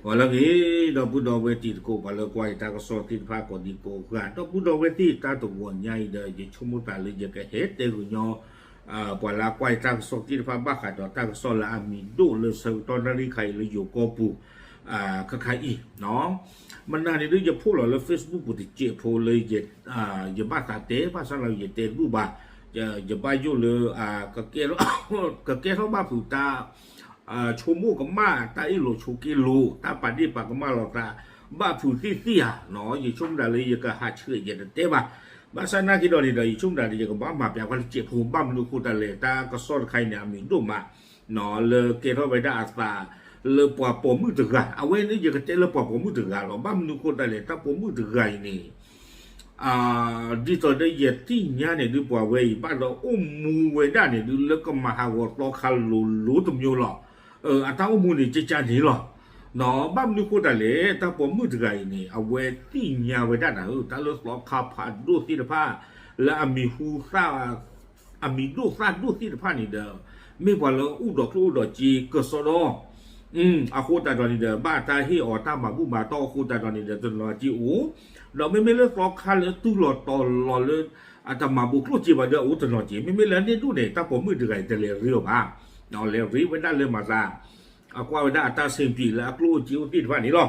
ဂီၤလၢအဂ့ၤ ဒီပုၢ်ဒီဝဲၢ်တံၤသကိး ပှၤလၢကွၢ်ယတၢ်ကစီၣ်သ့ၣ်တဖၣ်ကိးဒံကိးဂၤ ဒီပုၢ်ဒီဝဲၢ်သ့ၣ် တၢ်တဂီၤညါအံၤဒီး ယဆိကမိၣ်သးလၢယကဟဲတဲဂုာ်ညီ ပှၤလၢအကွၢ်ယတၢ်ကစီၣ်သ့ၣ်တဖၣ် ဘၣ်ဃးဒီးတၢ်ကစီၣ်လၢအမံၤဒိၣ်လၢဆၢကတီၢ်နၣ်ရံၣ်ခါအံၤလၢယိၤကီၢ်ပူၤ ခါခါအံၤ မနၤန့ၣ်ဒုး ယ post လီၤလၢ Facebook ပူၤတစဲးဖိလၢ ယဘၣ်သးတဲ ဘၣ်ဆၣ်လီၤ ယတဲတဘူၣ်ဘၣ်, ယဘၣ်ယိၣ်လၢ ကကဲထီၣ်ဘၣ်ဖုးတၢ် ဆိကမိၣ်ကမၣ် တၢ်အ့ၣ်လိာ်ဆိးက့လိာ် တၢ်ပာ်ဒ့ၣ်ပာ်ကမၣ်လိာ်သး ဘၣ်ဖုးသ့ၣ်သ့ၣ်ဧါ, ယဆိကမိၣ်ဒၣ်လၢယကဟးဆှဲးယတတဲဘၣ်. ဘၣ်ဆၣ်နာ်က့ဒီးန့ၣ်ဒီး ယဆိကမိၣ်ဒၣ်လၢယကဘၣ်မၤပျးကွၢ်တစဲးဖိ ဘၣ်မနုၤအဃိသတးလဲၣ် တၢ်ကစီၣ်တခါအံၤန့ၣ် အမံၤဒိၣ်မး လၢကဲထီၣ်ဝဲဒၣ်အသး လၢပှၤပိာ်မုၣ်တဂၤ, အဝဲန့ၣ်ယကတဲလၢပှၤပိာ်မုၣ်တဂၤလီၤ. ဘၣ်မနုၤအဃိသတးလဲၣ် တၢ်ပိာ်မုၣ်တဂၤအံၤန့ၣ် ဒ်သိးဒီးယသ့ၣ်ညါန့ၣ်ဒုး ပှၤဝဲအံၤဘၣ်ဒီးအိၣ်မူဝဲဒၣ်န့ၣ်ဒုး လၢကမၤဟးဂီၤသီခါလိၤလိၤတမျိုးလီၤ. အတၢ်အိၣ်မူန့ၣ် ကကန့ၣ်လီၤ. ဘၣ်မနုၤအဃိသတးလဲၣ် တၢ်ပိာ်မုၣ်တဂၤအံၤန့ၣ် အဝဲသ့ၣ်ညါဝဲဒၣ်နၤဧၢ တၢ်လၢသီခါဖးဒိၣ်သ့ၣ်တဖၣ် လၢအမံၤဟူသၣ် အမံၤဒိၣ်သၣ်ဒိၣ်သ့ၣ်တဖၣ်န့ၣ်ဒီး မ့ၢ်ပှၤလၢအိၣ်ဒီးကျိၣ်အိၣ်ဒီးစ့ကစီဒီ အဃိသတးဒီးန့ၣ်ဒီး ဘၣ်တၢ်ဟ့ၣ်အီၤတၢ်မၤဘူၣ်မၤတီၢ်အဃိသတးဒီးန့ၣ်ဒီး တနီၤစ့အိၣ်, ဒီးမ့မ့ၢ်လၢသီခါလၢတူၢ်လီၤတီၤလီၤလၢ အတမၤဘူးကျိၣ်စ့ဘၣ်ဒီး အအိၣ်တနီၤစ့, မ့မ့ၢ်လၢအန့ၣ်ဒူၣ်န့ၣ် တၢ်ပိာ်မုၣ်တဂၤအံၤ တလဲၤရ့အီၤဘၣ်, လဲၤရ့ဝဲဒၣ်လၢမၤသး အကွၢ်ဝဲဒၣ်အတၢ်ဆ့ပံၤလၢအကျိၣ်အိၣ်စ့အိၣ်သ့ၣ်တဖၣ်န့ၣ်လီၤ.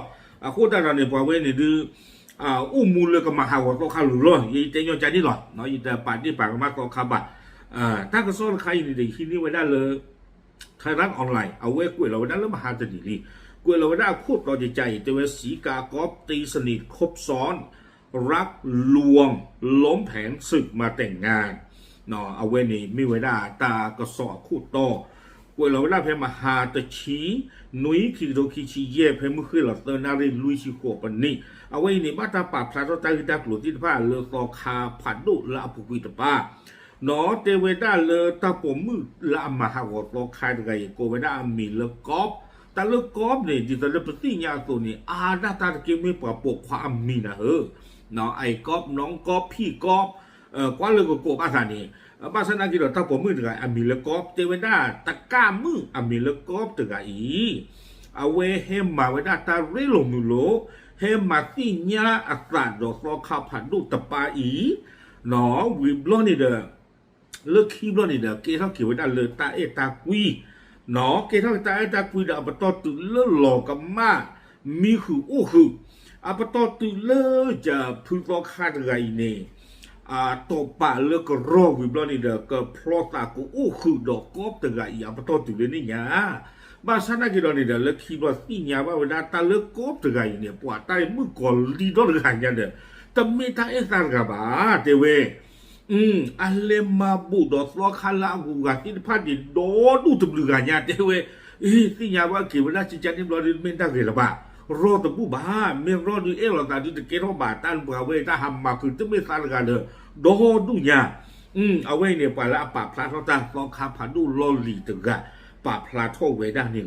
အဃိသတးဒီးန့ၣ် ပှၤဝဲန့ၣ်ဒုး အိၣ်မူလၢကမၤဟးဂီၤသီခါလိၤလီၤ. ယတဲညီကါန့ၣ်လီၤ. ယတပာ်ဒ့ၣ်ပာ်ကမၣ်သီခါဘၣ်. တၢ်ကစီၣ်တခါအံၤန့ၣ်ဒီး ယဟံးန့ၢ်ဝဲဒၣ်လၢ Thai Online အဝဲကွဲးလီၤဝဲဒၣ်လၢမဟါတနံၤလံ. ကွဲးလီၤဝဲဒၣ်အခိၣ်တီတကးအံၤ တဲဝဲ ศรีกากอล์ฟตีสนิทครบซ้อน รักลวงล้มแผนศึกมาแต่งงาน အဝဲန့ၣ်မ့ၢ်ဝဲဒၣ်တၢ်ကစီၣ်အခိၣ်တီ, ကွဲးလီၤဝဲဒၣ်ဖဲမဟါတဆံ နွံ ခံကထိခံဆံယဲၢ် ဖဲမုၢ်ဃ့ၢ်လီၤသၢနၣ်ရံၣ်လွံၢ်ဆံဃိးပနံး, အဝဲအံၤန့ၣ် ဘၣ်တၢ်ပာ်ဖျါထီၣ်တၢ်ဂ့ၢ်တၢ်ကျိၤသ့ၣ်တဖၣ်လၢသီခါဖးဒိၣ်လၢအပူၤကွံာ်တပၤ နီၢ်တဲဝဲဒၣ်လၢတၢ်ပိာ်မုၣ်လၢအမၤဟးဂီၤသီခါတဂၤအံၤ ကိးဝဲဒၣ်အမံၤလၢ Golf, တၢ်လၢ Golf န့ၣ် ဒ်သိးလၢပသ့ၣ်ညါအသိးန့ၣ် အါဒၣ်တၢ်တက့ၢ်မ့ၢ်ပှၤပိာ်ခွါအမံၤနၤဧၢ, အံၤ Golf နီၢ် Golf ဖံၣ် Golf ကွၢ်လၢကကိးဘၣ်သးန့ၣ်, ဘၣ်ဆၣ်နာ်က့ဒီးတၢ်ပိာ်မုၣ်တဂၤအမံၤလၢ Golf တဲဝဲဒၣ်တကၣ်မုၣ်အမံၤလၢ Golf တဂၤအံၤ အဝဲဟဲမၤဝဲဒၣ်တၢ်ရ့လိာ်မုာ်လိာ်, ဟဲမၤသ့ၣ်ညါအသးဒီးသီခါဖးဒိၣ်တပၤအံၤ, နီၢ် ဝံၤဘျီန့ၣ်ဒီး လၢခံဘျီန့ၣ်ဒီး ကဲထီၣ်က့ၤဝဲဒၣ်လၢတၢ်အဲၣ်တၢ်ကွံ, နီၢ် ကဲထီၣ်က့ၤတၢ်အဲၣ်တၢ်ကွံဒီး အပတီၢ်တုၤလၢလီၤကမၣ် မံဃုာ်အိၣ်ဃုာ်, အပတီၢ်တုၤလၢ ယဖုသီခါတဂၤအံၤန့ၣ် တိာ်ပာ်လၢကရီဝံၤဘျီန့ၣ်ဒီး ကဖျီသးကအိၣ်ဃုာ်ဒီး Golf တဂၤအံၤ အပတီၢ်တုၤလၢန့ၣ်ညါ, ဘၣ်ဆၣ်နာ်က့ဒီးန့ၣ်ဒီး လၢခံဘျီသ့ၣ်ညါဘၣ်ဝဲဒၣ်တၢ်လၢ Golf တဂၤအံၤန့ၣ် ပှၤတၢ်မုၣ်ကီၤလံၢ်ဒီတဂၤညါဒီး တမ့ၢ်တၢ်အဲၣ်သးတဂၤဘၣ် တဲဝဲ အလဲၤမၤဘူးဒီးသီခါလၢအဂုၤအဂၤသ့ၣ်တဖၣ်န့ၣ် ဒီဒူၣ်တဘျုးဂၤညါတဲဝဲ, အ့ သ့ၣ်ညါဘၣ်က့ၤဝဲဒၣ်ကကန့ၣ်ဘျီဒုး တမ့ၢ်တၢ်ဂ့ၤလၢၤဘၣ်, ရီတဘူၣ်ဘၣ်, မ့ၢ်ရီဒုးအဲၣ်လိာ်သးဒုးတကဲထီၣ်ဘၣ် တၢ်ပှၤဝဲတၢ်ဟးမၤဃုာ်တမ့ၢ်သးတဂၤဒီး ဒီဒူၣ်ညါ, အဝဲအံၤန့ၣ် ပှၤလၢအပာ်ဖျါထီၣ်တၢ်သီခါဖးဒိၣ်လီၢ်လံၤတဂၤ ပာ်ဖျါထီၣ်ဝဲဒၣ်န့ၣ်လီၤ.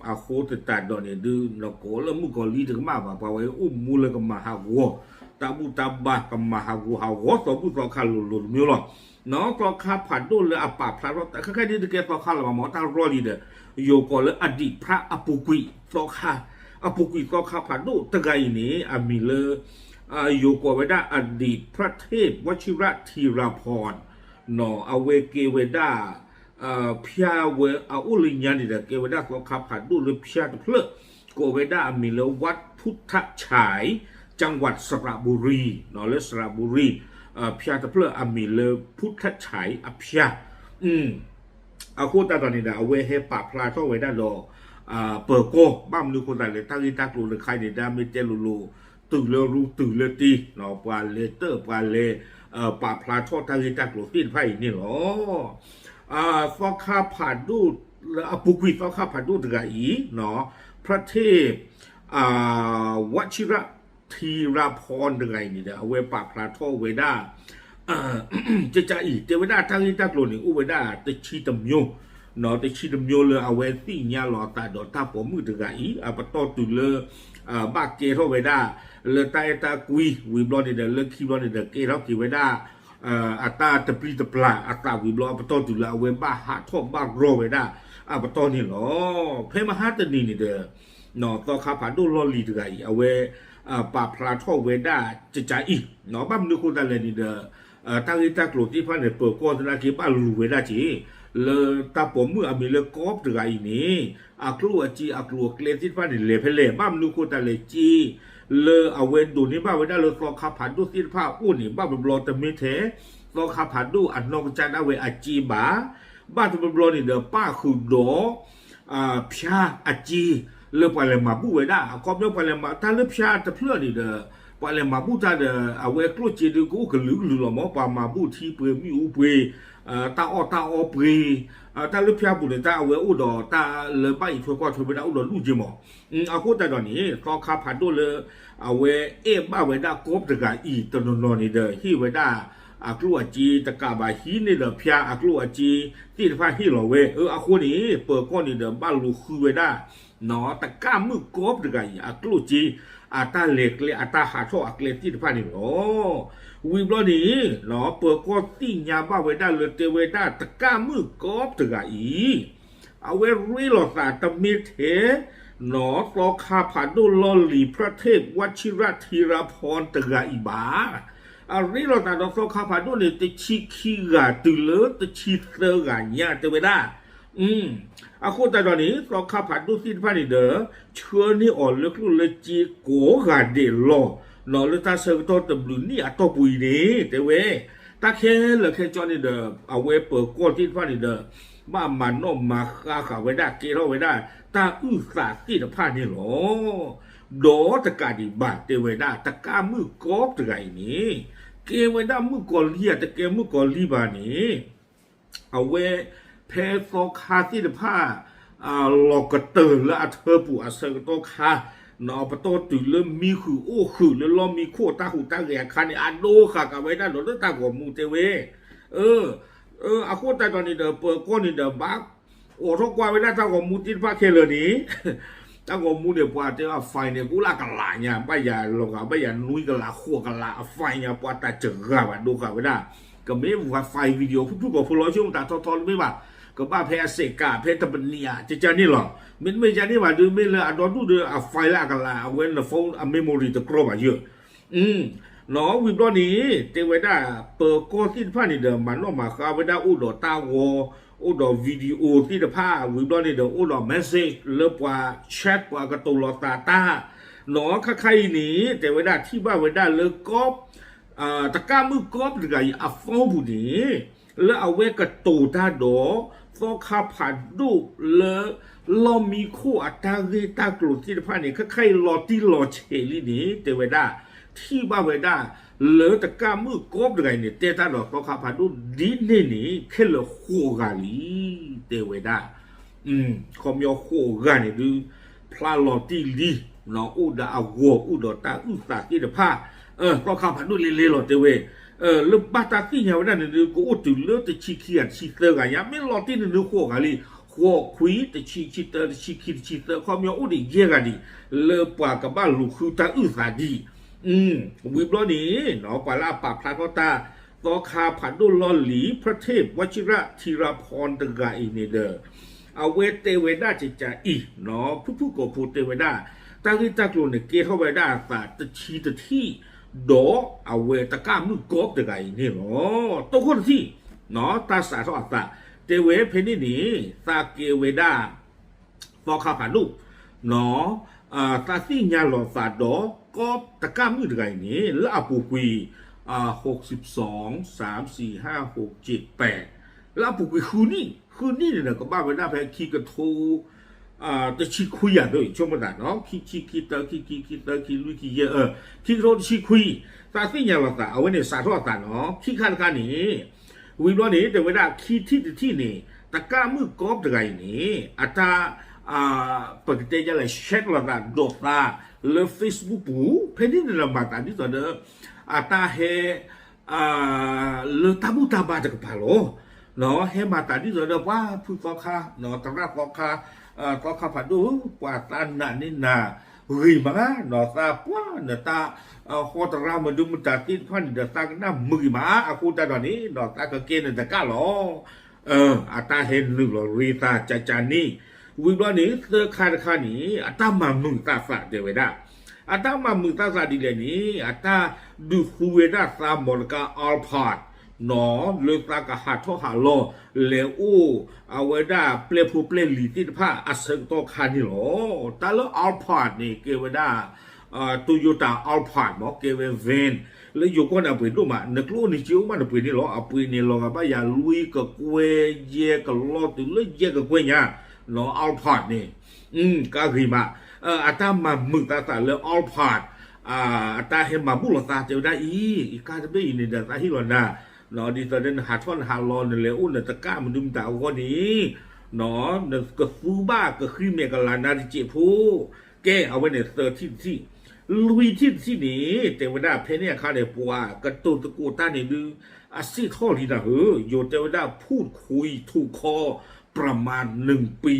အဃိသတးဒီးန့ၣ်ဒုး နကိးလၢမုၣ်ကီၤလံၢ်တကမၣ်ဘၣ် ပှၤဝဲအိၣ်မူလၢကမၤဟးဂီၤ တၢ်ဘူၣ်တၢ်ဘါ ကမၤဟးဂီၤဟးဂီၤသီဘူၣ်သီခါလိၤလိၤတမံၤလီၤ. နီၢ် သီခါဖးဒိၣ်လၢအပာ်ဖျါထီၣ် တၢ်ခဲခါဒ်တကဲသီခါလၢၤဘၣ်မ့ၢ် တၢ်ရီလံၤဒီး ယိၤကီးလၢအဒံးဖြၣ်အပူၤကွံာ်သီခါ အပူၤကွံာ်သီခါဖးဒိၣ်တဂၤအံၤန့ၣ် အမံၤလၢ ယိၤကီးဝဲဒၣ် อดีตพระเทพวชิระธีรพร နီၢ် အဝဲကဲဝဲဒၣ် ဖၠၣ်ဝဲအအိၣ်လၢညါန့ၣ်ဒီး ကဲဝဲဒၣ်သီခါဖးဒိၣ်လၢဖၠၣ်တဖျၢၣ် ကိးဝဲဒၣ်အမံၤလၢ วัดพุทธชัย จังหวัดสระบุรี နီၢ် လၢ สระบุรี ဖၠၣ်တဖျၢၣ်အမံၤလၢ พุทธชัย အဖၠၣ် အဃိသတးဒီးန့ၣ်ဒီး အဝဲဟဲပာ်ဖျါထီၣ်ဝဲဒၣ်ဒီး ပၢၤကီၢ် ဘၣ်မနုၤအဃိသတးလဲၣ် တၢ်ဂ့ၢ်တၢ်ကျိၤတခါအံၤန့ၣ် ဒ်မ့ၢ်တဲလိၤလိၤ တုၤလၢရူတုၤလၢတ့ ပှၤလဲၤတၢၣ်ပှၤလဲၤ ပာ်ဖျါထီၣ်တၢ်ဂ့ၢ်တၢ်ကျိၤသ့ၣ်တဖၣ်အံၤန့ၣ်လီၤ. သီခါဖးဒိၣ် အပူၤကွံာ်သီခါဖးဒိၣ်တဂၤအံၤ พระเทพ วัชิระธีรพร တဂၤအံၤန့ၣ်ဒီး အဝဲပာ်ဖျါထီၣ်ဝဲဒၣ် ကကအံၤ တဲဝဲဒၣ်တၢ်ဂ့ၢ်တၢ်ကျိၤန့ၣ် အိၣ်ဝဲဒၣ်တဆံတမျိုး နီၢ် တဆံတမျိုးလၢအဝဲသ့ၣ်ညါလီၤအသးဒီးတၢ်ပိာ်မုၣ်တဂၤအံၤ အပတီၢ်တုၤလၢ ဘၣ်ကဲထီၣ်ဝဲဒၣ် လၢတၢ်အဲၣ်တၢ်ကွံ ဝံၤဘျီန့ၣ်ဒီး လၢခံဘျီန့ၣ်ဒီး ကဲထီၣ်က့ၤဝဲဒၣ် အတၢ်တပျံၤတပျၢ်အသးဝံၤဘျီ အပတီၢ်တုၤလၢအဝဲဘၣ်ဟးထီၣ်ဘၣ်ရီဝဲဒၣ်အပတီၢ်န့ၣ်လီၤ. ဖဲမဟါတနံၤန့ၣ်ဒီး သီခါဖးဒိၣ်လီၢ်လံၤတဂၤအံၤ အဝဲ ပာ်ဖျါထီၣ်ဝဲဒၣ်ကကးအံၤ ဘၣ်မနုၤအဃိသတးလဲၣ်န့ၣ်ဒီး တၢ်ဂ့ၢ်တၢ်ကျိၤသ့ၣ်တဖၣ်န့ၣ် ပၢၤကီၢ်သနာ်က့ဘၣ်လူၤဝဲဒၣ်က့ၤ လၢတၢ်ပိာ်မုၣ်အမံၤလၢကီးတဂၤအံၤန့ၣ် အကျိၣ်အစ့အကျိၤအကျဲသ့ၣ်တဖၣ်န့ၣ် လဲၤဖဲလဲၣ် ဘၣ်မနုၤအဃိသတးလဲၣ်က့ လၢအဝဲဒိးန့ၢ်ဘၣ်ဝဲဒၣ်လၢသီခါဖးဒိၣ်သ့ၣ်တဖၣ်အအိၣ်န့ၣ် ဘၣ်ဘျီဘျီတမ့ၢ်ထဲ သီခါဖးဒိၣ်အနီၢ်ကစၢ်ဒၣ်ဝဲအစ့ဘၣ် ဘၣ်တဘျီဘျီန့ၣ်ဒီး ပၣ်ဃုာ်ဒီး ဖၠါအစ့ လၢပှၤလဲၤမၤဘူၣ်ဝဲဒၣ် အခီပညီပှၤလဲၤမၤ တၢ်လၢဖၠါတဖျၢၣ်န့ၣ်ဒီး ပှၤလဲၤမၤဘူၣ်တၢ်ဒီး အဝဲကျိၣ်စ့ဒုးကအိၣ်ကလုာ်ကလုာ်လီၤမး ပှၤမၤဘူၣ်ထံပှ့ၤမ့ၣ်အူပှ့ၤ တၢ်အီၣ်တၢ်အီပှ့ၤ တၢ်လၢဖၠါပူၤန့ၣ် တၢ်အဝဲအိၣ်ဒီးတၢ်လၢဘၣ်အံးထွဲကွၢ်ထွဲဝဲဒၣ်အိၣ်ဒီးဒူၣ်က့မး အဃိသတးဒီးန့ၣ် သီခါဖးဒိၣ်လၢ အဝဲအဲၣ်ဘၣ်ဝဲဒၣ်ကီးတဂၤအံၤတနီၤနီၤန့ၣ်ဒီး ဟ့ၣ်ဝဲဒၣ် အကျိၣ်အစ့တကးဘၣ် ဟံးန့ၢ်ဒီးဖၠါအကျိၣ်အစ့သ့ၣ်တဖၣ်ဟ့ၣ်လီၤဝဲ အဃိန့ၣ် ပၢၤကီၢ်န့ၣ်ဒီးဘၣ်လူၤဃုဝဲဒၣ် တကးမုၣ်ကီးတဂၤအံၤ အကျိၣ်စ့ အတၢ်လဲၤကျဲ အတၢ်ဟးထီၣ်အကျဲသ့ၣ်တဖၣ်န့ၣ်လီၤ. ဝံၤဘျီန့ၣ် ပၢၤကီၢ်သ့ၣ်ညါဘၣ်ဝဲဒၣ်လၢတဲဝဲဒၣ်တကးမုၣ်ကီးတဂၤအံၤ အဝဲရ့လိာ်သးတမ့ၢ်ထဲ သီခါဖးဒိၣ်လီၢ်လံၤ พระเทพวชิระธีรพร တဂၤအံၤဘၣ်. အရ့လိာ်သးဒီးသီခါဖးဒိၣ်န့ၣ် တဆံခံဂၤတုၤလၢတဆံသၢဂၤညါတဲဝဲဒၣ် အဃိသတးဒီးန့ၣ် သီခါဖးဒိၣ်သ့ၣ်တဖၣ်န့ၣ်ဒီး ဆှၢန့ၢ်အီၤလၢကျိၣ်လၢစ့ကိးဂၤဒဲးလီၤ. လၢတၢ်ဆၢကတီၢ်တဘျုးနံၣ်အတီၢ်ပူၤအံၤန့ၣ် တဲဝဲ တၢ်ခဲလၢာ်ခဲဆ့န့ၣ်ဒီး အဝဲပၢၤကီၢ်သ့ၣ်တဖၣ်န့ၣ်ဒီး ဘၣ်မၤနီၣ်မၤဃါဃာ်ဝဲဒၣ် ကဲထီၣ်ဝဲဒၣ် တၢ်အုၣ်သးသ့ၣ်တဖၣ်န့ၣ်လီၤ. ဒီးတကးဒံးဘၣ် တဲဝဲဒၣ် တကးမုၣ်ကီးတဂၤအံၤန့ၣ် ကဲဝဲဒၣ်မုၣ်ကီၤလံၢ်ဧါ တကဲမုၣ်ကီၤလံၢ်ဘၣ်န့ၣ် အဝဲ ဖဲသီခါသ့ၣ်တဖၣ် လီၤကတၢၢ်လၢအထၢပူၤအဆၢကတီၢ်ခါ ပတီၢ်တုၤလၢမံဃုာ်အိၣ်ဃုာ်လၢလီၢ်မံခိၣ်တၢ်ဟူးတၢ်ဂဲၤအခါန့ၣ် အဒိဃာ်ကးဝဲဒၣ်ဒီးလၢတၢ်ဂီၤမူတဲဝဲ အဃိသတးဒီးန့ၣ်ဒီး ပၢၤကီၢ်န့ၣ်ဒီးဘၣ် အိးထီၣ်ကွၢ်ဝဲဒၣ်တၢ်ဂီၤမူသ့ၣ်တဖၣ်ခဲလၢာ်န့ၣ် တၢ်ဂီၤမူန့ၣ် ပှၤတဲအ file န့ၣ် ကအိၣ်လၢအကလးညါ ဘၣ်ယၤလီၤဂာ် ဘၣ်ယၤနွံကလး ဃိးကလး အ file ညါ ပှၤတၢ်စှၤဘၣ်ဒိဃာ်ဝဲဒၣ် ကမ့ၢ် file video ဖုၣ်ဖုၣ်ကိာ်ဖိလီၤ ဆိကမိၣ်တၢ်ထီထီတမ့ၢ်ဘၣ် ကဘၣ်ဖဲအစဲးကး ဖဲတပနံးဧါ ကကန့ၣ်လီၤ မ့တမ့ၢ်ကန့ၣ်ဘၣ်ဒုး မ့ၢ်လၢအဒီဒူၣ်ဒီး အ file လၢအကလး အဝဲန phone အ memory တကြီဘၣ်ယၢၢ် နီၢ်ဝံၤဘျီန့ၣ် တဲဝဲဒၣ် ပၢၤကီၢ်သ့ၣ်တဖၣ်န့ၣ်ဒီး မၤနီၣ်မၤဃါဝဲဒၣ်အိၣ်ဒီးတၢ်ဂီၤ အိၣ်ဒီး video သ့ၣ်တဖၣ် ဝံၤဘျီန့ၣ်ဒီး အိၣ်ဒီး message လၢပှၤ chat ပှၤကတိၤလီၤသးတၢ် နီၢ်ခါခါအံၤန့ၣ် တဲဝဲဒၣ်ထံၣ်ဘၣ်ဝဲဒၣ်လၢကီး တကးမုၣ်ကီးတဂၤအံၤ အ phone ပူၤန့ၣ် လၢအဝဲကတိၤတၢ်ဒီး သီခါဖးဒိၣ်လၢ လီၢ်မံခိၣ်အတၢ်ဂ့ၢ်တၢ်ကျိၤသ့ၣ်တဖၣ်န့ၣ် ခဲခါအံၤလီၤတံၢ်လီၤဆဲးလံန့ၣ် တဲဝဲဒၣ် ထံၣ်ဘၣ်ဝဲဒၣ် လၢတကးမုၣ်ကီးတဂၤအံၤန့ၣ် တဲတၢ်ဒီးသီခါဖးဒိၣ်ဒ်န့ၣ်န့ၣ် ခဲလၢာ်ဃိးဂၤလံ တဲဝဲဒၣ် ခီပညီဃိးဂၤန့ၣ်ဒုး ဖျါလီၤတံၢ်လံ အိၣ်ဒီးအဂီၤ အိၣ်ဒီးတၢ်အုၣ်သးသ့ၣ်တဖၣ် သီခါဖးဒိၣ်လဲၤလဲၤလီၤတဲဝဲ လၢဘၣ်တၢ်သ့ၣ်ညါဝဲဒၣ်န့ၣ်ဒုး ကအိၣ်တုၤလၢတဆံခံဂၤ တဆံသၢဂၤညါ မ့ၢ်လီၤတံၢ်န့ၣ်ဒုးဃိးဂၤလံ ဃိးခွံ တဆံ တဆံသၢ တဆံခံ တဆံသၢ ခီပညီအိၣ်ဒံးယဲၢ်ဂၤဒံး လၢပှၤကဘၣ်လူၤဃုတၢ်အုၣ်သးဒံး ဝံၤဘျီန့ၣ် ပှၤလၢအပာ်ဖျါထီၣ်တၢ် သီခါဖးဒိၣ်လီၢ်လံၤ พระเทพวชิระธีรพร တဂၤအံၤန့ၣ်ဒီး အဝဲတဲဝဲဒၣ်ကကးအံၤ ဖုၣ်ဖုၣ်ကိာ်ဖိတဲဝဲဒၣ် တၢ်ဂ့ၢ်တၢ်ကျိၤန့ၣ် ကဲထီၣ်ဝဲဒၣ်အသးတဆံတထံၣ် ဒီးအဝဲတကးမုၣ်ကီးတဂၤအံၤန့ၣ်လီၤ. တိခိၣ်တထံၣ် တၢ်စးထီၣ်အသး တဲဝဲဖဲန့ၣ်န့ၣ် သးကဲဝဲဒၣ် သီခါဖးဒိၣ် သးသ့ၣ်ညါလီၤသးဒီး ကီးတကးမုၣ်တဂၤအံၤန့ၣ် လၢအပူၤကွံာ် ဟိးစံး စၢမ် စံး ဟး ဟိး စ့း ပဲး လၢအပူၤကွံာ်ဃုနံၣ် ဃုနံၣ်န့ၣ်ဒီး ကဘၣ်ဝဲဒၣ်ဖဲခံကထိ တဆံခွံယၤဒ်အံၤ ဆိကမိၣ်သးနီၤ ခံဆံ ခံတၢ ခံခံ ခံသၢ ခံလွံၢ် ခံယဲၢ် ခံကထိတဆံခွံ သးသ့ၣ်ညါလီၤသး အဝဲန့ၣ်စးထီၣ်အသးနီၤ ခံခါတခါန့ၣ် ဝံၤဘျီန့ၣ် တဲဝဲဒၣ်ခံထံၣ်တထံၣ်န့ၣ် တကးမုၣ်ကီးတဂၤအံၤန့ၣ် အတၢ် ပကတဲဒ်လဲၣ် share လိာ်သးဒိးသးလၢ Facebook ပူၤ ဖဲန့ၣ်န့ၣ်ဒီးမၤသးဒ်သိးဒီး အတၢ်ဟဲ လၢတၢ်ဘူၣ်တၢ်ဘါတကပၤလီၤ. ဟဲမၤသးဒ်သိးဒီးပှၤဖုသီခါ သရၣ်သီခါ သီခါဖးဒိၣ် ပှၤသးနာ်န့ၢ်နၤ ဂ့ၤမးနီၤ သးပှၢ်နတၢ် ဟီတရါမဒုမတၤသ့ၣ်တဖၣ်န့ၣ်ဒီး သးကနၣ်မုာ်ဂ့ၤမး အဃိတၢ်ဒီးန့ၣ်နီၤ သးကကဲနတကၣ်လီၤ. အတၢ်ဟဲနုာ်လီၤရ့သးကကန့ၣ် ဝံၤဘျီန့ၣ် သၢခါတခါန့ၣ် အတၢ်မၤမုာ်သးသးတဲဝဲဒၣ် အတၢ်မၤမုာ်သးသးဒ်လဲၣ်န့ၣ် အတၢ်ဒုးသူဝဲဒၣ်သးမီတကါ Alphard နီၤ လၢသးကဟးထီၣ်ဟးလီၤ လဲၤအိၣ် အဝဲဒၣ်ပျဲၢ်ဖိပျဲၢ်လံၤသ့ၣ်တဖၣ်အဆၢကတီၢ်ခါန့ၣ်လီၤ. တၢ်လၢ Alphard န့ၣ် ကဲဝဲဒၣ် Toyota Alphard မ့ၢ်ကဲဝဲ van လၢယိၤကီၢ်န့ၣ်အပှ့ၤဒိၣ်မး နကျိၣ်န့ၣ်က့အိၣ်မးနပှ့ၤန့ၣ်လီၤ. အပှ့ၤန့ၣ်လီၤဂာ်ဘၣ်ယၤလွံၢ်ကကွဲၢ် ယဲၢ်ကလီၢ်တုၤလၢယဲၢ်ကကွဲၢ်ညါ နီၤ Alphard န့ၣ် ကါဂ့ၤမး အတၢ်မၤမုာ်သးသးလၢ Alphard အတၢ်ဟဲမၤဘူၣ်လိာ်သးတဲဝဲဒၣ်အံၤ အကါတဘ့ၣ်အံၤန့ၣ်ဒီးသးဟ့ၣ်လီၤနၤ ဒ်သိးဒီးနဟးထီၣ်နဟးလီၤ နလဲၤအိၣ်နတကၣ်မဒုမတၤအဂီၢ်န့ၣ် နကသူဘၣ်ကဃံမဲာ်ကလၤနါတစဲးဖိ ကဲအဝဲန့ၣ်သၢထံၣ်တထံၣ် လွံၢ်ထံၣ်တထံၣ်န့ၣ် တဲဝဲဒၣ်ဖဲန့ၣ်အခါန့ၣ် ပှၤကတိၤသကိးတၢ်န့ၣ်ဒုး အစ့ၣ်ထီၣ်လံနၤဧၢ ယိၤတဲဝဲဒၣ် ဖူၣ်ခွံထူၣ်ခီ ပြမၤနုာ်ပံ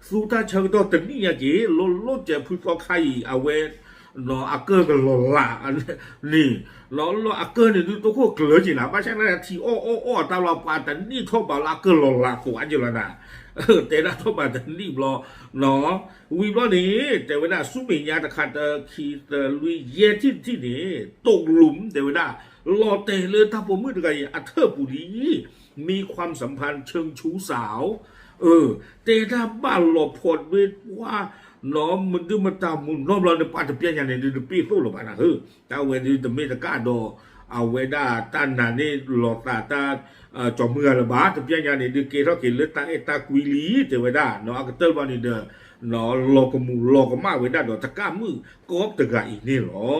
သူတၢ်ဆၢကတီၢ်တနံၣ်ညါက့ၤ လီၤလီၤစဲၤဖုသီခါအံၤ အဝဲ နီၤ အကၢၢ်ကလီၤလး န့ၣ် လီၤလီၤအကၢၢ်န့ၣ်ဒုး တိခိၣ်ကျၢၤက့ၤနၤ ဘၣ်ဆၣ်န့ၣ် ထံအီၣ်အီၣ်အီၣ်အတၢ်လီၤ ပှၤတနံၣ်ထီၣ်ဘးလၢအကၢၢ်လီၤလးသိးအါက့ၤလီၤနၤ တဲဒၣ်ထီၣ်ဘးတနံၣ်ဘျီ နီၤ ဝံၤဘျီန့ၣ် တဲဝဲဒၣ်ဆူမဲာ်ညါတခါတၢခံသၢလွံၢ်ယဲၢ်ထံၣ်တထံၣ်န့ၣ် တိၢ်ကလူး တဲဝဲဒၣ် လီၤတဲာ်လၢတၢ်ပိာ်မုၣ်တဂၤအံၤအထၢၣ်ပူၤလံ မံခွါစၢဖၢၣ် ဆၢဆူစၢ် တဲဒၣ်ဘၣ်လီၤဖီးဒ့ပှၢ် နီၤ မဒုမတၤမုၢ်နီတဘျီန့ၣ် ပှၤတပျဲညါန့ၣ်ဒုး တပ့ၢ်သိၣ်လၢၤဘၣ်နၤဧၢ တၢ်ဝဲဒုးတမ့ၢ်တကၣ်ဒီး အဝဲဒၣ်တၢ်နာ်န့ၢ်လီၤသးတၢ် ကၠီၤမုၢ်ဂၤလၢၤဘၣ် တပျဲညါန့ၣ်ဒုး ကဲထီၣ်က့ၤလၢတၢ်အဲၣ်တၢ်ကွံလံ တဲဝဲဒၣ် နီၤ အကတၢၢ်ဘျီန့ၣ်ဒီး နီၤလီၤကမူၤလီၤကမၣ်ဝဲဒၣ်ဒီးတကၣ်မုၣ်ကီးတဂၤအံၤန့ၣ်လီၤ.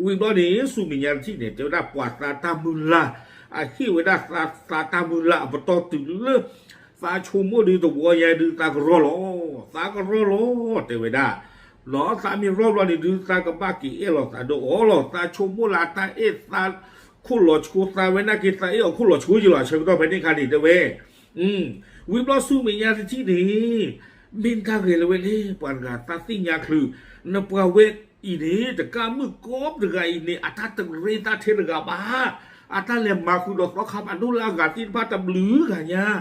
ဝံၤဘျီန့ၣ် ဆူမဲာ်ညါတထံၣ်န့ၣ် တဲဝဲဒၣ်ပှၤသးတၢ်မုၢ်လၢ် အဟ့ၣ်ဝဲဒၣ်သးသးတၢ်မုၢ်လၢ်အပတီၢ်တုၤလၢ သးဆိကမိၣ်ဒုးတဝီညါဒုးသးကရီလီၤ သးကရီလီၤ တဲဝဲဒၣ် နီၤ သးမ့ၢ်ရီဘျီန့ၣ်ဒုး သးကဘၣ်က့ၤအဲၣ်လီၤသးဒီးအီၤလီၤ သးဆိကမိၣ်လၢအတၢ်အဲၣ်သးခိၣ်လီၤဆှိ သးဝဲနာ်က့ၤသးအဲၣ်အီၤခိၣ်လီၤဆှိယံၤလီၤ ဆၢကတီၢ်ဖဲန့ၣ်အခါန့ၣ် တဲဝဲ ဝံၤဘျီဆူမဲာ်ညါတထံၣ်န့ၣ် မ့ၢ်တၢ်ဂဲၤလၢၤဝဲလဲၣ် ပှၤတဂၤသးသ့ၣ်ညါချုး နပှၤဝဲအံၤန့ၣ် တကၣ်မုၣ်ကီးတဂၤအံၤန့ၣ် အတၢ်တရ့သးထဲတဂၤဘၣ် အတၢ်လဲၤမၤဃုာ်ဒီးသီခါဖးဒိၣ်လၢအဂၤသ့ၣ်တဖၣ်တဘျုးဂၤညါ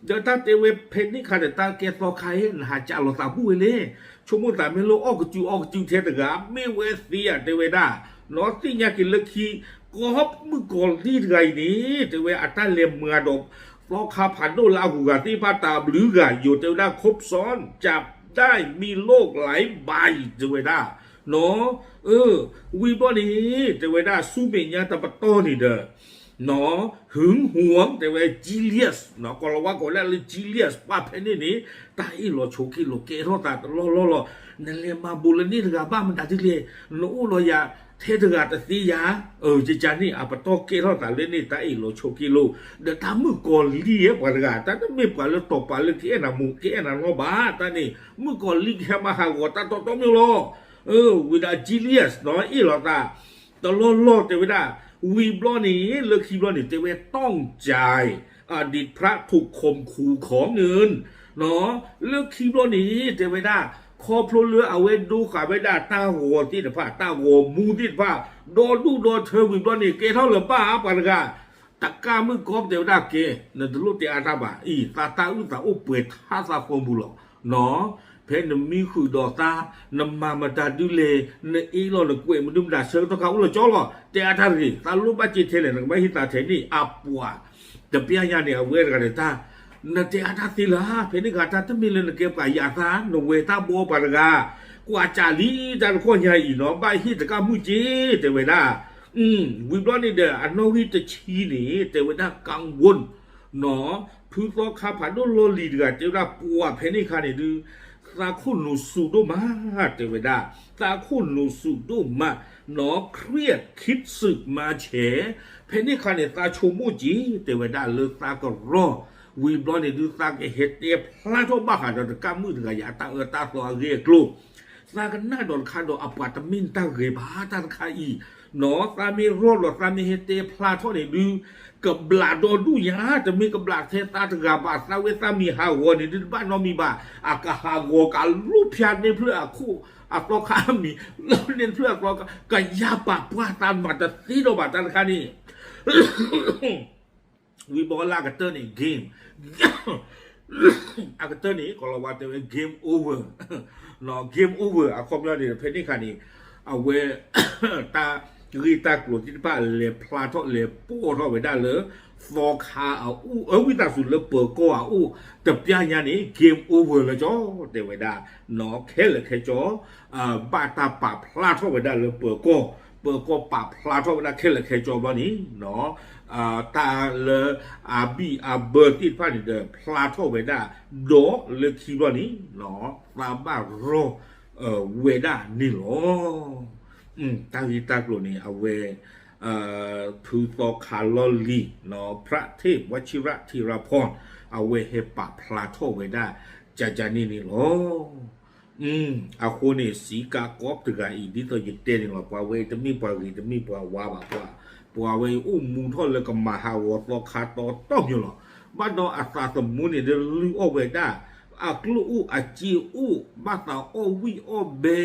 ဒီးတၢ်တဲဝဲဖဲန့ၣ်အခါဒီး တၢ်ကဲသီခါအံၤ နဟးကးလီၤသးဘူၣ်ဝဲလဲၣ် ဆိကမိၣ်သးမ့ၢ်လၢအီၣ်ကစုာ်အီကစုာ်ထဲတဂၤ မ့ၢ်ဝဲသ့ဧါ တဲဝဲဒၣ် နီၤသ့ၣ်ညါက့ၤလၢခံ ကီးမုၣ်ကီၤလံၢ်တဂၤအံၤန့ၣ် တဲဝဲအတၢ်လဲၤမၤဒီး သီခါဖးဒိၣ်လၢအဂုၤအဂၤသ့ၣ်တဖၣ်တဘျုးဂၤ ယိၤတဲဝဲဒၣ် ครบซ้อน จับได้มีโรคหลายใบ တဲဝဲဒၣ် နီၤ ဝံၤဘျီန့ၣ် တဲဝဲဒၣ်ဆူမဲာ်ညါတပတီၢ်န့ၣ်ဒီး နီၤ หึงหวง တဲဝဲ jealous နီၤ ကီၤလၤဝါကိးဒၣ်လၢ jealous ပှၤဖဲန့ၣ်န့ၣ် တၢ်အ့ၣ်လီၤဆိးက့လိာ်ကဲထီၣ်သးတလီၢ်လီၢ်လီၤ နလဲၤမၤဘူးလၢန့ၣ်တဂၤဘၣ်မတၤဒ်လဲၣ် နအိၣ်လီၤယၤထဲတဂၤတသ့ယၤ ကကန့ၣ် အပတီၢ်ကဲထီၣ်သးလၢန့ၣ် တၢ်အ့ၣ်လီၤဆိးက့လိာ် ဒီးတၢ်မုၣ်ကီၤလံၢ်ယဲပှၤတဂၤ တၢ်တမ့ၢ်ပှၤလၢတီၤပာ်လၢကအဲၣ်နၤမူးကအဲၣ်နၤနီဘၣ် တၢ်န့ၣ် မုၣ်ကီၤလံၢ်ကဟဲမၤဟးဂီၤတၢ်တီတီမ့ၢ်လီၤ ဝံၤဒီး jealous နီၤ အ့ၣ်လီၤသး တလီၢ်လီၢ်တဲဝဲဒၣ် ဝံၤဘျီန့ၣ် လၢခံဘျီန့ၣ် တဲဝဲ ต้องจ่าย อดีตพระถูกข่มขู่ขอเงิน နီၤ လၢခံဘျီန့ၣ် တဲဝဲဒၣ် ခီဖျိလၢအဝဲဒိဃာ်ဝဲဒၣ်တၢ်ဂီၤသ့ၣ်တဖၣ် တၢ်ဂီၤမူသ့ၣ်တဖၣ် ဒီဒူၣ်ဒီထၢဝံၤဘျီန့ၣ် ကဲထီၣ်လၢၤဘၣ်ပှၤတဂၤ တကၣ်မုၣ်ကီးတဲဝဲဒၣ်ကဲ နတလိၣ်တဲအါတၢ်ဘၣ် အံၤ သးတၢ်အုၣ်သးအိၣ်ပှဲၤထါသးဃီပူၤလီၤ နီၤ ဖဲနမံဃုာ်ဒီးသး နမၤမတၤဒုလဲၣ် နအ့ၣ်လီၤနကွဲးမနုၤမတၤဆၢကတီၢ်ခါအိၣ်လီၤကၠီလီၤ တဲအါတၢ်တဂ့ၤ သးလိၣ်ဘၣ်စ့ထဲလဲၣ် နကဘၣ်ဟ့ၣ်သးထဲန့ၣ် အပှၤ တပျၢ်ညါန့ၣ် အဝဲတဂၤန့ၣ်တၢ် နတဲအါတၢ်သ့လၢၤ ဖဲန့ၣ်ဂၤတၢ်တမ့ၢ်လၢနကဲပှၤယၤသး နဝဲတၢ်ဘီပှၤတဂၤ ကွၢ်ကၢ်လံတၢ်တခီညါအံၤနီၤ ဘၣ်ဟ့ၣ်တကၣ်မုၣ်က့ တဲဝဲဒၣ် ဝံၤဘျီန့ၣ်ဒီး အနီၣ်ဂံၢ်တဆံန့ၣ် တဲဝဲဒၣ် กังวล နီၤ ဖုသီခါဖးဒိၣ်လီၢ်လံၤတဂၤ တဲဝဲဒၣ်ပှၤဖဲန့ၣ်အခါန့ၣ်ဒုး သးခိၣ်နူာ်စူၤဒိၣ်မး တဲဝဲဒၣ် သးခိၣ်နူာ်စူၤဒိၣ်မး နီၤ เครียดคิดสึกมาแฉ ဖဲန့ၣ်အခါန့ၣ် သးဆိကမိၣ်က့ၤ တဲဝဲဒၣ်လၢသးကရီ ဝံၤဘျီန့ၣ်ဒုး သးကဟဲတဲဖျါထီၣ်ဘၣ်ဃးဒီးတကၣ်မုၣ်တဂၤယၤ တၢ်အၢတၢ်သီအဂ့ၢ်အကျိၤ သးကနၣ်ဒီးတခါဒီးအပှၤတမ့ၢ်တၢ်ဂ့ၤဘၣ်တၢ်တခါအံၤ နီၤ သးမ့ၢ်ရီၢ်လီၤသးမ့ၢ်ဟဲတဲဖျါထီၣ်န့ၣ်ဒုး ကဘျးဒီဒူၣ်ညါ တမ့ၢ်ကဘျးထဲသးတဂၤဘၣ် သးဝဲသးမံၤဟးဂီၤန့ၣ်ဒုးတဘၣ်နီတမံၤဘၣ် အကဟးဂီၤကလူၢ်ဖၠါန့ၢ်ဖျၢၣ်အခိၣ် အသီခါအမံၤ လီၤန့ၢ်တဖျၢၣ်အသီခါ ကယၤပာ်ပှၢ်သးမၤတသ့ဒီးဘၣ်တၢ်တခါန့ၣ် ဝံၤဘီလၢအကတၢၢ်န့ၣ် game အကတၢၢ်န့ၣ် ကီၤလၤဝါတဲဝဲ game over, game over အခီပညီန့ၣ် ဖဲန့ၣ်ခါန့ၣ် အဝဲ တၢ်ဂ့ၢ်တၢ်ကျိၤသ့ၣ်တဖၣ်လဲၤဖျါထီၣ်လဲၤပိာ်ထီၣ်ဝဲဒၣ်လၢ သီခါအအိၣ် အဝံသးစူၤလၢပၢၤကီၢ်အအိၣ် တပျၢ်ညါန့ၣ် game over လၢကၠီ တဲဝဲဒၣ် နီၢ် ခဲလၢာ်ခဲဆ့ ဘၣ်တၢ်ပာ်ဖျါထီၣ်ဝဲဒၣ်လၢပၢၤကီၢ်, ပၢၤကီၢ်ပာ်ဖျါထီၣ်ဝဲဒၣ်ခဲလၢာ်ခဲဆ့ဘျီန့ၣ် တၢ်လၢအဘံၣ်အဘၢသ့ၣ်တဖၣ်န့ၣ်ဒီး ဖျါထီၣ်ဝဲဒၣ် ဒီးလၢခံဘျီန့ၣ် သးဘၣ်ရီ ဝဲဒၣ်န့ၣ်လီၤ. တၢ်ဂ့ၢ်တၢ်ကျိၤန့ၣ် အဝဲ ဖုသီခါလီၢ်လံၤ พระเทพวชิระธีรพร အဝဲဟဲပာ်ဖျါထီၣ်ဝဲဒၣ် ကကန့ၣ်န့ၣ်လီၤ. အဃိန့ၣ် စံးကါကီးတဂၤအံၤ ဒ်သိးယတဲန့ၣ်လီၤ ပှၤဝဲအံၤတမ့ၢ်ပှၤဂ့ၤ တမ့ၢ်ပှၤဝါဘၣ် ပှၤ ပှၤဝဲအံၤအိၣ်မူထီၣ်လၢကမၤဟးဂီၤသီခါတီတီမ့ၢ်လီၤ. ဘၣ်ဒီးအသးသမူန့ၣ်ဒီးလုၢ်အီၣ်ဝဲဒၣ် အကျိၣ်အိၣ်အစ့အိၣ် ဘၣ်သးအီၣ်ဝံၣ်အီၣ်ဘဲ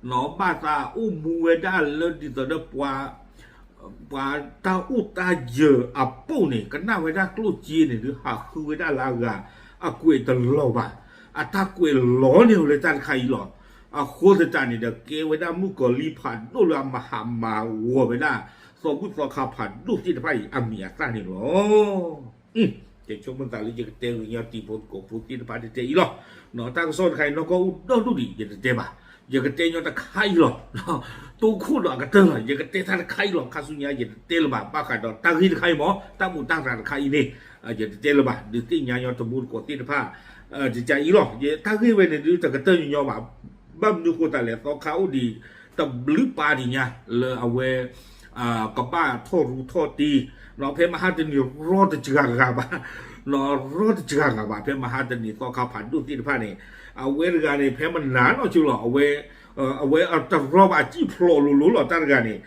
နီၢ် ဘၣ်သးအိၣ်မူဝဲဒၣ်လၢဒ်သိးဒီးပှၤ ပှၤတၢ်အိၣ်တၢ်ယၢၤအပိၢ်န့ၣ် ကနၣ်ဝဲဒၣ်ကျိၣ်စ့န့ၣ် ဒုးဟးဃုဝဲဒၣ်လၢအဂၤ အကွဲးတလီၤဘၣ်. အတၢ်ကွဲးလီၤန့ၢ်ဝဲလၢတၢ်တခါအံၤလီၤ. အဃိသတးန့ၣ်ဒီး ကဲဝဲဒၣ်မုၣ်ကီၤလံၢ်ဖးဒိၣ်လၢအမၤဟးမၤဂီၤဝဲဒၣ် သီဘူၣ်သီခါဖးဒိၣ်သ့ၣ်တဖၣ်အံၤ အမံၤအသၣ်န့ၣ်လီၤ. ကဆိကမိၣ်သးလၢယကတဲဂ့ၤညီတံၤဖိသကိးဖိသ့ၣ်တဖၣ်တတဲအံၤလီၤ. တၢ်ကစီၣ်တခါအံၤ နီၢ်ကီၢ်အိၣ်ဒီဒူၣ်ဒံး ယတတဲဘၣ်. ယကတဲညီတခါအံၤလီၤ. တိခိၣ်ဒီးအကတၢၢ်လီၤ. ယကတဲတၢ်တခါအံၤလီၤ. ခါဆူညါ ယတတဲလၢၤဘၣ် ဘၣ်ဃးဒီးတၢ်ဂ့ၢ်တခါအံၤမ့ၢ် တၢ်မူးတၢ်ရၤတခါအံၤန့ၣ် ယတတဲလၢၤဘၣ်. ဒုးသ့ၣ်ညါညီတံၤဖိသကိးသ့ၣ်တဖၣ် တကးအံၤလီၤ. ယတၢ်ဂ့ၢ်ဝဲန့ၣ်ဒုးတကတၢၢ်ညီညီဘၣ်. ဘၣ်မနုၤဃိသတးလဲၣ် သီခါအိၣ်ဒံး တဘျုးပၤဒံးညါ လၢအဝဲ ကဘၣ်ထီၣ်ရူထီၣ်တ့ နီၢ် ဖဲမဟါတနံၤရီတစှၤဂၤဘၣ်, နီၢ် ရီတစှၤဂၤဘၣ် ဖဲမဟါတနံၤသီခါဖးဒိၣ်သ့ၣ်တဖၣ်န့ၣ် အဝဲတဂၤန့ၣ် ဖဲမနၤနီၢ်ဆိလီၤ အဝဲ အဝဲတရီဘၣ်စံၣ်ဖျိးလိၤလိၤလီၤ တၢ်တဂၤန့ၣ်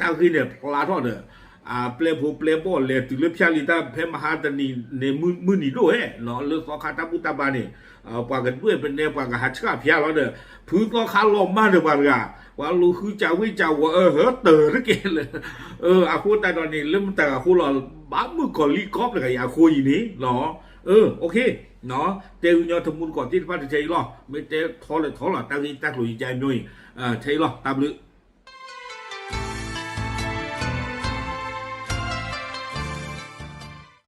တၢ်ဂ့ၢ်န့ၣ်ဖျါထီၣ်ဒီး အပျဲၢ်ဖိပျဲၢ်ဘီၣ်လဲၤတုၤလၢဖၠၣ်လံတၢ် ဖဲမဟါတနံၤန့ၣ် မုၢ်နံၤဒိၣ်ဝဲ လၢသီခါတၢ်ဘူၣ်တၢ်ဘါန့ၣ် ပှၤကဒွဲၣ်ပနဲ ပှၤကဟးဆှၣ်ဖၠါလီၤဒီး ဖုသီခါလီၤမၢ်ဒီးပှၤတဂၤ ပှၤလူၤဃုစၢ်ဝ့ၢ်စၢ်ဝီၤအၢ ဟၢတၢၤတက့ၢ်လၢ အဃိသတးဒီးန့ၣ် လၢမတၤအဃိလီၤ ဘၣ်မုၣ်ကီၤလံၢ်ကီးတဂၤအံၤအဃိအံၤန့ၣ်လီၤ. အိၣ်ခ့ တဲဂ့ၤညီတံၤဖိသကိးသ့ၣ်တဖၣ်တထဲအံၤလီၤ. မ့ၢ်တဲထီလဲၣ်ထီလီၤ တၢ်ဂ့ၢ်တၢ်ကျိၤယကအံၤ ထဲအံၤလီၤ တၢ်ဘျုး